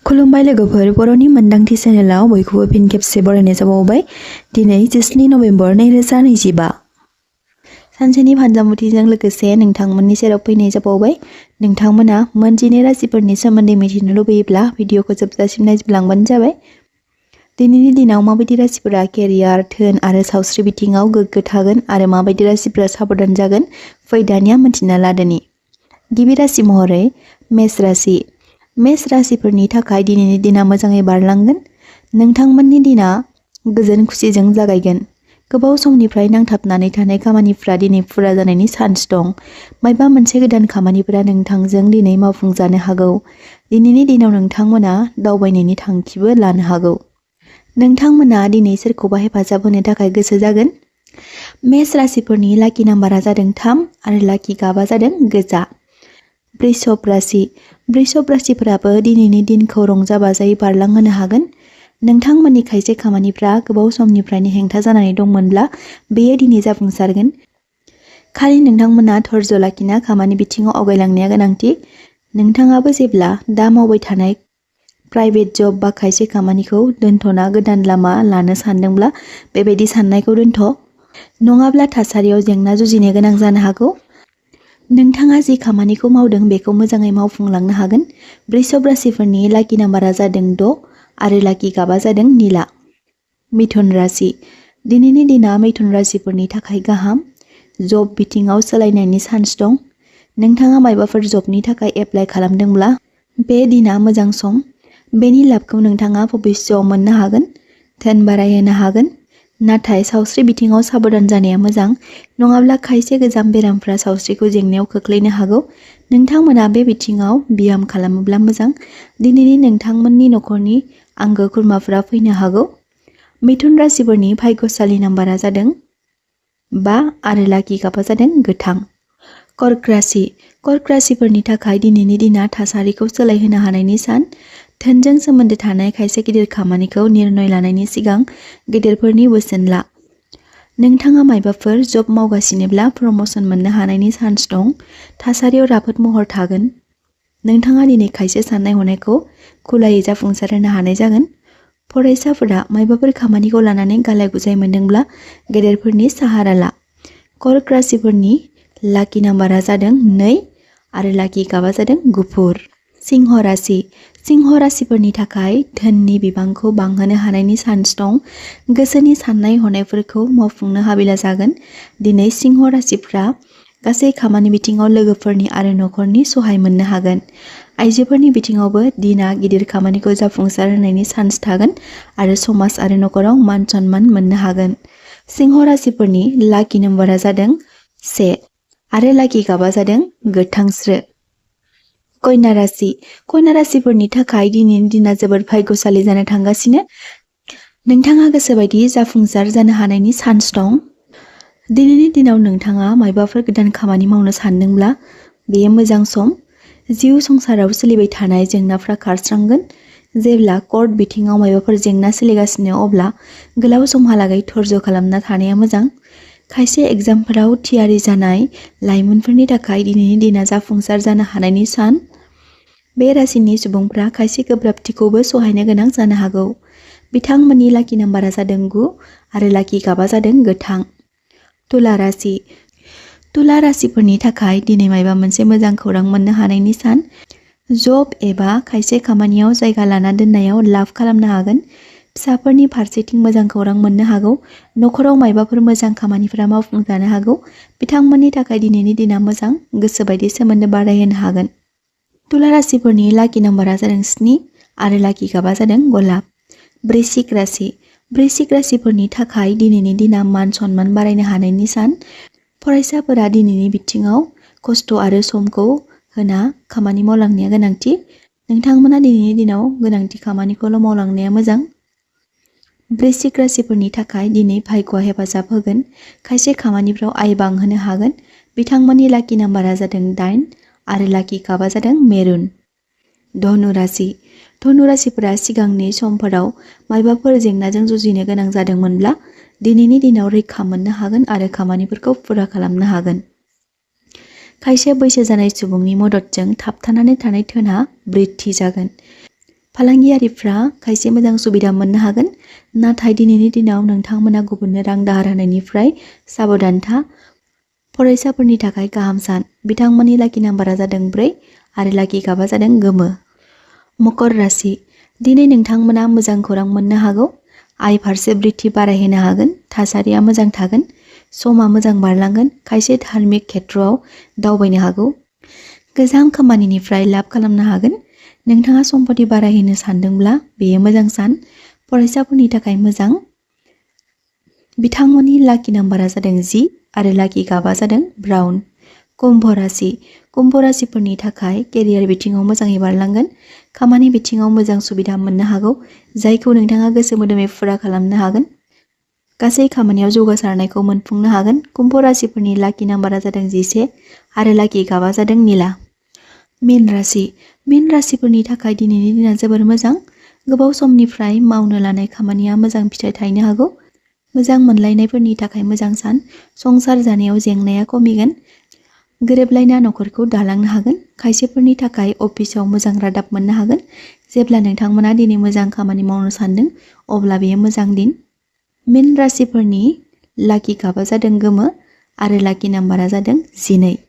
खुलुमबाय लोगोफोर बर'नि मोनदांथि चेनेलाव बयखौबो फिन खेबसे बरायनाय जाबावबाय। दिनै 17 नभेम्बर 2025 सानसेनि फानजामुथिजों लोगोसे नोंथांमोननि सेराव फैनाय जाबावबाय। नोंथांमोना मोन 12 राशिफोरनि सोमोन्दै मिथिनो लुबैयोब्ला भिडिअखौ जोबजासिम नायलांबानो जाबाय। दिनैनि दिनाव माबायदि राशिफोरा केरियार, धोन आरो सावस्रि बिथिङाव गोग्गो थागोन आरो माबायदि राशिफोरा साबधान जागोन, फै दानिया मिथिना लादोनि। गिबि राशि महरै मेष राशि। मेष राशिफोरनि थाखाय दिनैनि दिना मोजाङै बारलांगोन। नोंथांमोननि दिना गोजोन खुसिजों जागायगोन। गोबाव समनिफ्राय नांथाबनानै थानाय खामानिफ्रा दिनै फुरा जानायनि चान्स दं। मायबा मोनसे गोदान खामानिफोरा नोंथांजों दिनै मावफुंजानो हागौ। दिनैनि दिनाव नोंथांमोना दावबायनायनि थांखिबो लानो हागौ। नोंथांमोना दिनै सोरखौबा हेफाजाब होनो थाखाय गोसो जागोन। मेष राशिफोरनि लाकि नाम्बारा जादों 3 आरो लाकि गाबा जादों गोजा। वृषभ राशि। वृषभ राशिफोराबो दिनैनि दिनखौ रंजा बाजायै बारलांहोनो हागोन। नोंथांमोननि खायसे खामानिफ्रा गोबाव समनिफ्रायनो हेंथा जानानै दंमोनब्ला बेयो दिनै जाफुंसारगोन। खालि नोंथांमोना धैर्य लाखिना खामानि बिथिङाव आवगायलांनाया गोनांथि। नोंथाङाबो जेब्ला दा मावबाय थानाय प्राइभेट जब बा खायसे खामानिखौ दोनथ'ना गोदान लामा लानो सानदोंब्ला बेबायदि साननायखौ दोनथ'। नङाब्ला थासारियाव जेंना जुजिनो गोनां जानो हागौ। नोंथाङा जि खामानिखौ मावदों बेखौ मोजाङै मावफुंलांनो हागोन। वृषभ राशिफोरनि लाकि नाम्बारा जादों 6 आरो लाकि गाबा जादों निला। मिथुन राशि। दिनैनि दिना मिथुन राशिफोरनि थाखाय गाहाम। जब बिथिङाव सोलायनायनि चान्स दं। नोंथाङा मायबाफोर जबनि थाखाय एप्लाइ खालामदोंब्ला बे दिना मोजां सम। बेनि लाबखौ नोंथाङा भबिष्यआव मोननो हागोन। धोन बारायहोनो हागोन। नाथाय सावस्रि बिथिङाव साबधान जानाया मोजां, नङाब्ला खायसे गोजाम बेरामफ्रा सावस्रिखौ जेंनायाव खोख्लैनो हागौ। नोंथांमोना बे बिथिङाव ब्याम खालामोब्ला मोजां। दिनैनि नोंथांमोननि नखरनि आंगो खुरमाफोरा फैनो हागौ। मिथुन राशिफोरनि भाग्यशालि नाम्बारा जादों 5 आरो लाकि गाबा जादों गोथां। कर्क राशि। कर्क राशिफोरनि थाखाय दिनैनि दिना थासारिखौ सोलायहोनो हानायनि सान। धोनजों सोमोन्दो थानाय खायसे गिदिर खामानिखौ निर्णय लानायनि सिगां गेदेरफोरनि बोसोन ला। नोंथाङा मायबाफोर जब मावगासिनोब्ला प्रम'सन मोननो हानायनि चान्स दं। थासारियाव राफोद महर थागोन। नोंथाङा दिनै खायसे साननाय हनायखौ खुलायै जाफुंसारहोनो हानाय जागोन। फरायसाफोरा मायबाफोर खामानिखौ लानानै गालाय गुजाय मोनदोंब्ला गेदेरफोरनि साहारा ला। कर्क राशिफोरनि लाकि नाम्बारा जादों 2 आरो लाकि गाबा जादों गुफुर। सिंह राशि। सिंह राशिफोरनि थाखाय धोननि बिबांखौ बांहोनो हानायनि चान्स दं। गोसोनि साननाय हनायफोरखौ मावफुंनो हाबिला जागोन। दिनै सिंह राशिफ्रा गासै खामानि बिथिङाव लोगोफोरनि आरो नखरनि सहाय मोननो हागोन। आइजोफोरनि बिथिङावबो दिना गिदिर खामानिखौ जाफुंसार होनायनि चान्स थागोन आरो समाज आरो नखराव मान सन्मान मोननो हागोन। सिंह राशिफोरनि लाकि नाम्बारा जादों 1 आरो लाकि गाबा जादों गोथांस्रो। कन्या राशि। कन्या राशिफोरनि थाखाय दिनैनि दिना जोबोद भाग्यशालि जानो थांगासिनो। नोंथाङा गोसोबायदि जाफुंसार जानो हानायनि चान्स दं। दिनैनि दिनाव नोंथाङा मायबाफोर गोदान खामानि मावनो सानदोंब्ला बेयो मोजां सम। जिउ संसाराव सोलिबाय थानाय जेंनाफ्रा खारस्रांगोन। जेब्ला कर्ट बिथिङाव मायबाफोर जेंना सोलिगासिनो अब्ला गोलाव समहालागै धैर्य खालामना थानाया मोजां। खायसे एग्जामफोराव थियारि जानाय लाइमोनफोरनि थाखाय दिनैनि दिना जाफुंसार जानो हानायनि सान। बे राशिनि सुबुंफ्रा खायसे गोब्राबथिखौबो सहायनो गोनां जानो हागौ। बिथांमोननि लाकि नाम्बारा जादों 9 आरो लाकि गाबा जादों गोथां। तुला राशि। तुला राशिफोरनि थाखाय दिनै मायबा मोनसे मोजां खौरां मोननो हानायनि सान। जब एबा खायसे खामानियाव जायगा लाना दोननायाव लाभ खालामनो हागोन। फिसाफोरनि फारसेथिं मोजां खौरां मोननो हागौ। नखराव मायबाफोर मोजां खामानिफोरा मावफुंजानो हागौ। बिथांमोननि थाखाय दिनैनि दिना मोजां। गोसोबायदि सोमोन्दो बारायहोनो हागोन। तुला राशिफोरनि लाकि नाम्बारा जादों 7 आरो लाकि गाबा जादों गलाब। वृश्चिक राशि। वृश्चिक राशिफोरनि थाखाय दिनैनि दिना मान सन्मान बारायनो हानायनि सान। फरायसाफोरा दिनैनि बिथिङाव खस्थ' आरो समखौ होना खामानि मावलांनाया गोनांथि। नोंथांमोना दिनैनि दिनाव गोनांथि खामानिखौल' मावलांनाया मोजां। वृश्चिक राशिफोरनि थाखाय दिनै भाग्यआ हेफाजाब होगोन। खायसे खामानिफ्राव आय बांहोनो हागोन। बिथांमोननि लाकि नाम्बारा जादों 8 आरो लाकि गाबा जादों मेरुन। धनु राशि। धनु राशिफोरा सिगांनि समफोराव मायबाफोर जेंनाजों जुजिनो गोनां जादोंमोनब्ला दिनैनि दिनाव रैखा मोननो हागोन आरो खामानिफोरखौ फुरा खालामनो हागोन। खायसे बैसो जानाय सुबुंनि मददजों थाबथानानै थानाय धोनआ बृद्धि जागोन। फालांगियारिफ्रा खायसे मोजां सुबिदा मोननो हागोन, नाथाय दिनैनि दिनाव नोंथांमोना गुबुननो रां दाहार होनायनिफ्राय साबधान था। फरायसाफोरनि थाखाय गाहाम सान। बिथांमोननि लाकि नाम्बारा जादों 4 आरो लाकि गाबा जादों गोमो। मकर राशि, दिनै नोंथांमोना मोजां खौरां मोननो हागौ। आय फारसे बृद्धि बारायहोनो हागोन। थासारिया मोजां थागोन। समा मोजां बारलांगोन। खायसे धार्मिक खेत्रआव दावबायनो हागौ। गोजाम खामानिनिफ्राय लाब खालामनो हागोन। नोंथाङा सम्पति बारायहोनो सानदोंब्ला बेयो मोजां सान। फरायसाफोरनि थाखाय मोजां। बिथांमोननि लाकि नाम्बारा जादों 10 आरो लाकि गाबा जादों ब्राउन। कुम्भ राशि, कुम्भ राशिफोरनि थाखाय केरियार बिथिङाव मोजाङै बारलांगोन। खामानि बिथिङाव मोजां सुबिदा मोननो हागौ, जायखौ नोंथाङा गोसो मोदोमै फुरा खालामनो हागोन। गासै खामानियाव जौगासारनायखौ मोनफुंनो हागोन। कुम्भ राशिफोरनि लाकि नाम्बारा जादों 11 आरो लाकि गाबा जादों निला। मीन राशि, मीन राशिफोरनि थाखाय दिनैनि दिना जोबोर मोजां। गोबाव समनिफ्राय मावनो लानाय खामानिया मोजां फिथाइ थायनो हागौ। मोजां मोनलायनायफोरनि थाखाय मोजां सान। संसार जानायाव जेंनाया खमिगोन। गोरोबलायना नखरखौ दालांनो हागोन। खायसेफोरनि थाखाय अफिसाव मोजां रादाब मोननो हागोन। जेब्ला नोंथांमोना दिनै मोजां खामानि मावनो सानदों, अब्ला बेयो मोजां दिन। मीन राशिफोरनि लाकि गाबा जादों गोमो आरो लाकि नाम्बारा जादों 12।